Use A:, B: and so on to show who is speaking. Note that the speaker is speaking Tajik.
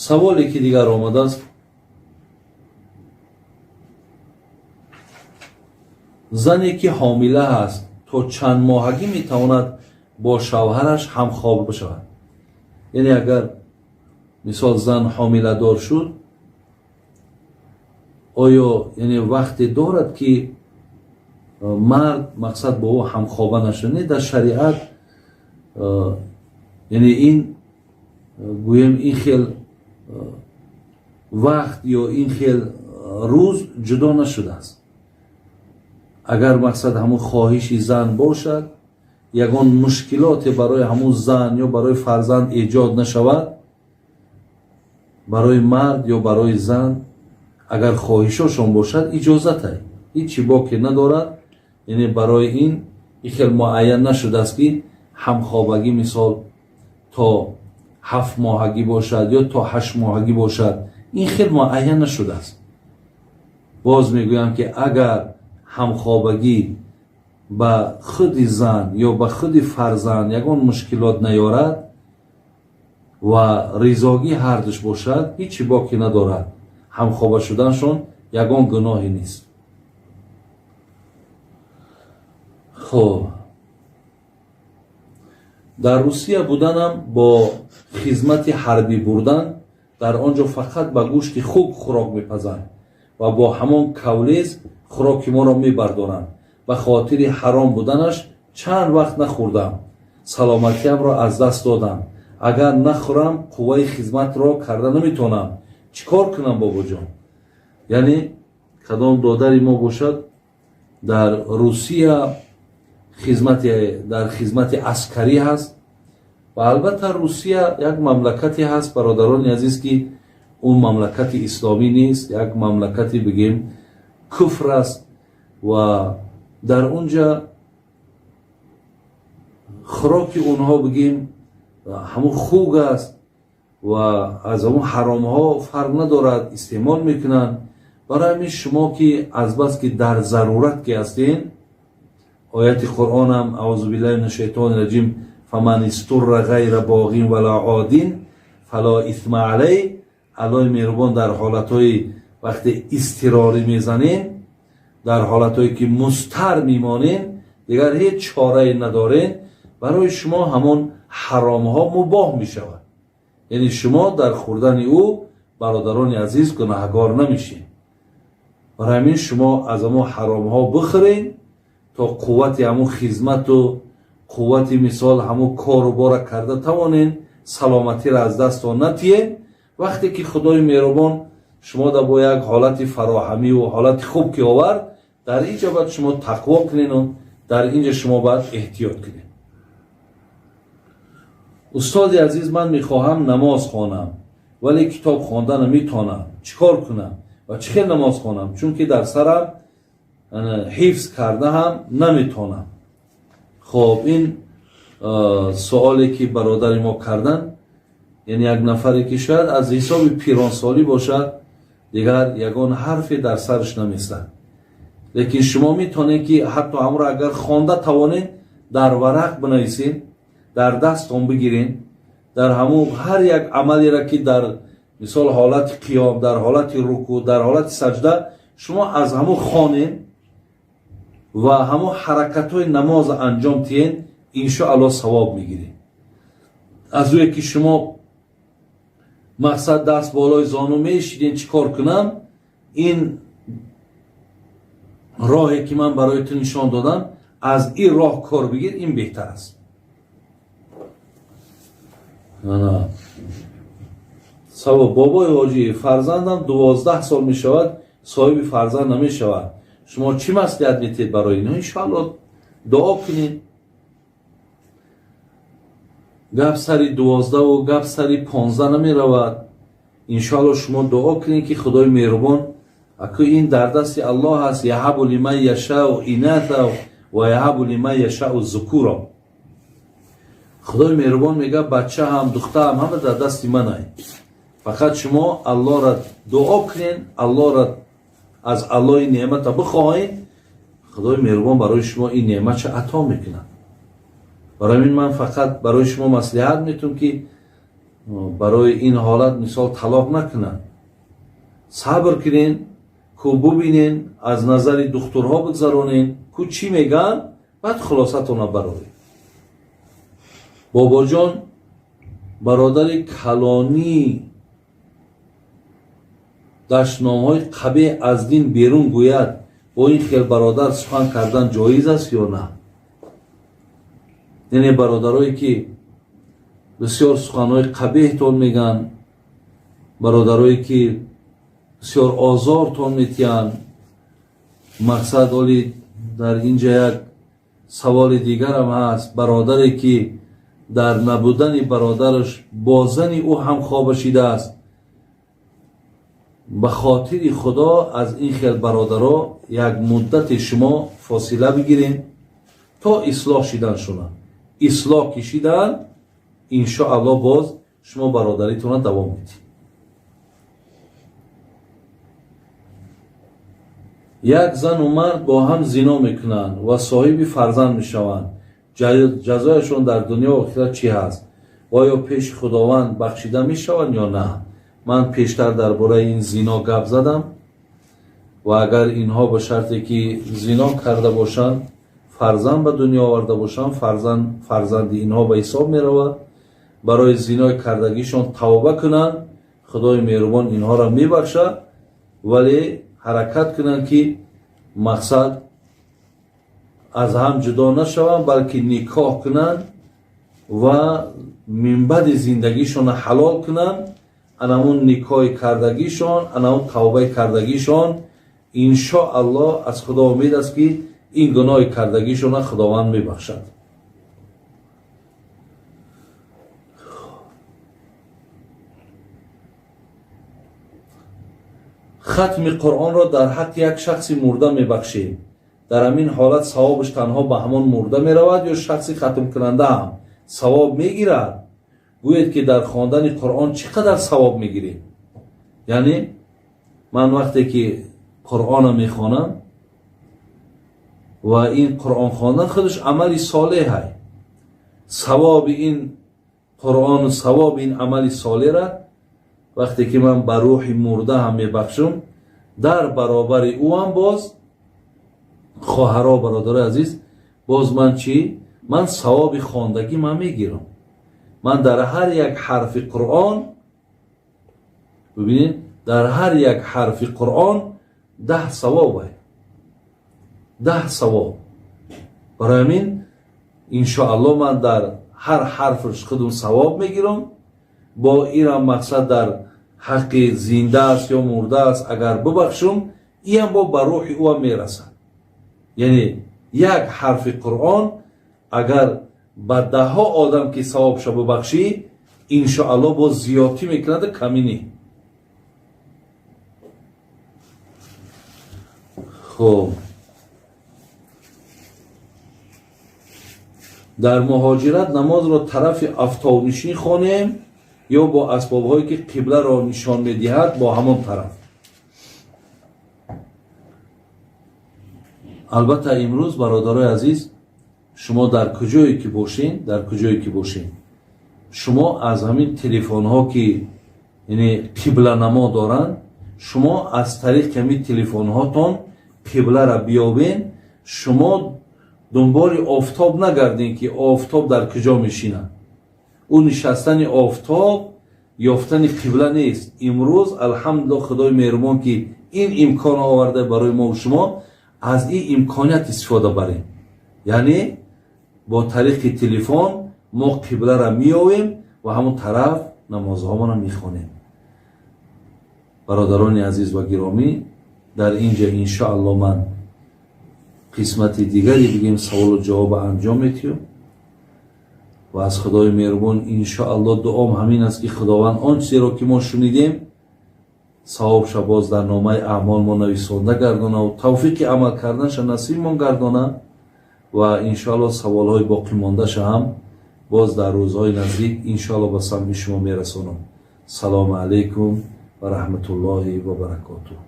A: Саволе ки дигар омадааст: зане ки ҳомила ҳаст, то чанд моҳагӣ метавонад бо шавҳараш ҳамхоб бишавад? Яъне агар мисол зан ҳомиладор шуд, оё яъне вақте дорад ки мард мақсад бо ӯ ҳамхоба нашуд? Не, дар шариат яъне ин гӯем ин хел вақт ё ин хел рӯз ҷудо нашудааст. Агар мақсад ҳамун хоҳиши зан бошад, ягон мушкилоте барои ҳамун зан ё барои фарзанд эҷод нашавад, барои мард ё барои зан агар хоҳишошон бошад, иҷозатай, ҳеҷ боке надорад. Яъне барои ин хел муайян нашудааст ки ҳамхобагӣ мисол то 7 моҳагӣ бошад ё то 8 моҳагӣ бошад, ин хел муайян нашудааст. Боз мегӯям ки агар ҳамхобагӣ ба худи зан ё ба худи фарзанд ягон мушкилот наёрад ва ризогӣ ҳардуш бошад, ҳеҷ боке надорад, ҳамхоба шуданшон ягон гуноҳе нест. Хоб, дар Русия буданам бо хизмати ҳарбӣ бурдан, дар он ҷо фақат ба гӯшти хук хӯрок мепазанд ва бо ҳамон кавлез хӯроки моро мебардоранд. Ба хотири ҳаром буданаш чанд вақт нахӯрдам, саломатиамро аз даст додам. Агар нахӯрам, қувваи хизматро карда наметавонам. Чӣ кор кунам, бобоҷон? Яъне кадом додари мо бошад, дар Русия дар хизмати аскарӣ ҳаст ва албатта Русия як мамлакате ҳаст, бародарони азиз, ки он мамлакати исломӣ нест, як мамлакати бигем куфр аст ва дар онҷа хӯроки онҳо бигем ҳамун хуг аст ва аз ҳамун ҳаромҳо фарқ надорад, истеъмол мекунанд. Барои ҳамин шумо ки азбаски дар зарурат ки ҳастен, ояти Қуръонам аузу биллаҳи минаш шайтони раҷим фаман истурра ғайра боғин вала один фало исма алайҳ. Аллоҳи меҳрубон дар ҳолатҳои вақте изтирорӣ мезанен, дар ҳолатҳое ки мустар мемонен, дигар ҳеҷ чорае надорен, барои шумо ҳамон ҳаромҳо мубоҳ мешавад. Яъне шумо дар хӯрдани ӯ, бародарони азиз, гунаҳгор намешед. Барои ҳамин шумо аз ҳамон ҳаромҳо бихӯрен то қуввати ҳамон хизмату қуввати мисол ҳамон кору бора карда тавонен, саломатиро аз дастон натиен. Вақте ки Худои меҳрубон шумо да бо як ҳолати фароҳамиву ҳолати хуб ки овард, дар ин ҷо бояд шумо тақво кунену дар ин ҷо шумо бояд эҳтиёт кунед. Устоди азиз, ман мехоҳам намоз хонам, вале китоб хонда наметавонам. Чӣ кор кунам ва чӣ хел намоз хонам? Чунки дар сарам ҳифз карда ҳам наметавонам. Хоб, ин суоле ки бародари мо кардан, яъне як нафаре ки шояд аз ҳисоби пиронсолӣ бошад, дигар ягон ҳарфе дар сараш намесад. Лекин шумо метавонед ки ҳатто ҳамро агар хонда тавонед, дар варақ бинависед, дар дастон бигиред, дар ҳамун ҳар як амалеро ки дар мисол ҳолати қиём, дар ҳолати рукӯ, дар ҳолати саҷда шумо аз ҳамун хонед ва ҳамун ҳаракатҳои намоз анҷом тиҳед, иншоаллоҳ савоб мегиред. Аз ӯе ки шумо мақсад даст болои зону мешиден, чӣ кор кунам, ин роҳе ки ман барои ту нишон додам, аз ин роҳ кор бигир, ин беҳтар аст. Савол: бобои ҳоҷӣ, фарзандам 12 сол мешавад, соҳиби фарзанд намешавад. Шумо чӣ маслиҳат метиҳед барои инҳо? Иншоаллоҳ дуо кунед. Гап сари 12 гап сари 15 намеравад. Иншоаллоҳ шумо дуо кунед ки Худои меҳрубон, аку ин дар дасти Аллоҳ аст, яҳабу лиман яшау инатha ва яҳабу лиман яшау зукура. Худои меҳрубон мегӯяд бача ҳам духтар ҳам ҳама дар дасти ман ай. Фақат шумо Аллоҳро дуо кунед, Аллоҳро аз Аллоҳи неъмата бихоҳед, Худои меҳрубон барои шумо ин неъматша ато мекунад. Барои ҳамин ман фақат барои шумо маслиҳат метавам ки Барои ин ҳолат мисол талоқ накунанд. Сабр кунен, ку бубинен, аз назари духтурҳо бигзаронен, ку чӣ мегӯянд, баъд хулосатона бароред. Бобоҷон, бародари калонӣ дашномҳои қабеҳ аз дин берун гӯяд, бо ин хел бародар сухан кардан ҷоиз аст ё на? Яъне бародарое ки бисёр суханҳои қабеҳтон мегӯянд, бародарое ки бисёр озортон метиҳанд, мақсад оли дар инҷа як саволи дигарам ҳаст. Бародаре ки дар набудани бародараш бо зани ӯ ҳамхоба шидааст, ба хотири Худо аз ин хел бародаро як муддати шумо фосила бигирен то ислоҳ шидан шунанд. Ислоҳ ки шидан, иншоаллоҳ боз шумо бародаритонро давом медиҳед. Як зану мард бо ҳам зино мекунанд ва соҳиби фарзанд мешаванд. Ҷазояшон дар дунё охират чӣ ҳаст? Оё пеши Худованд бахшида мешаванд ё на? Ман пештар дар бораи ин зино гап задам ва агар инҳо ба шарте ки зино карда бошанд, фарзанд ба дунё оварда бошанд, фарзанди инҳо ба ҳисоб меравад. Барои зинои кардагишон тавба кунанд, Худои меҳрубон инҳоро мебахшад, вале ҳаракат кунанд ки мақсад аз ҳам ҷудо нашаванд, балки никоҳ кунанд ва минбаъди зиндагишонро ҳалол кунанд. Анамун никоҳи кардагишон, анамун тавбаи кардагишон, иншоаллоҳ аз Худо умед аст ки ин гуноҳи кардагишонро Худованд мебахшад. Хатми Қуръонро дар ҳаққи як шахси мурда мебахшем. Дар ҳамин ҳолат савобаш танҳо ба ҳамон мурда меравад ё шахси хатмкунанда ҳам савоб мегирад? Гӯед ки дар хондани Қуръон чӣ қадар савоб мегиред? Яъне ман вақте ки Қуръонро мехонам ва ин Қуръон хондан худаш амали солеҳ аст, савоби ин Қуръону савоби ин амали солеҳра вақте ки ман ба рӯҳи мурда ҳам мебахшам, дар баробари ӯ ҳам боз хоҳаро, бародарои азиз, боз ман чӣ? Ман савоби хондагӣ ман мегирам. Ман дар ҳар як ҳарфи Қуръон, бибинед, дар ҳар як ҳарфи Қуръон 10 савоб аст. 10 савоб. Барои ҳамин иншоаллоҳ ман дар ҳар ҳарфаш худум савоб мегирам. Бо инам мақсад дар ҳаққи зинда аст ё мурда аст агар бибахшум, иам бо ба рӯҳи ӯ ҳам мерасад. Яъне як ҳарфи Қуръон агар ба даҳҳо одам ки савобша бибахшӣ, иншоаллоҳ боз зиёдтӣ мекунад, камӣ не. Хуб, дар муҳоҷират намозро тарафи афтобнишин хонем ё бо асбобҳое ки қибларо нишон медиҳад бо ҳамон тараф? Албатта имрӯз бародарои азиз, шумо дар куҷое ки бошен, дар куҷое ки бошен, шумо аз ҳамин телефонҳо ки яъне қибланамо доранд, шумо аз тариқи ҳамин телефонҳотон қибларо биёбен. Шумо дунболи офтоб нагарден ки офтоб дар куҷо мешинад. Ӯ нишастани офтоб ёфтани қибла нест. Имрӯз алҳамдулиллоҳ Худои меҳрубон ки ин имкон оварда барои мо ва шумо, аз ин имконият истифода барем. Яъне бо тариқи телефон мо қибларо меёвем ва ҳамон тараф намозҳомонро мехонем. Бародарони азиз ва гиромӣ, дар ин ҷа иншоаллоҳ ман қисмати дигари бигем саволу ҷавоб анҷом метиҳам ва аз Худои меҳрубон иншоаллоҳ дуом ҳамин аст ки Худованд он чизеро ки мо шунидем савобша боз дар номаи аъмол мо нависонда гардона ва тавфиқи амал карданша насибмон гардона ва иншоаллоҳ саволҳои боқимондаша ҳам боз дар рӯзҳои наздик иншоаллоҳ ба самъи шумо мерасонам. Салому алайкум ва раҳматуллоҳи ва баракотуҳ.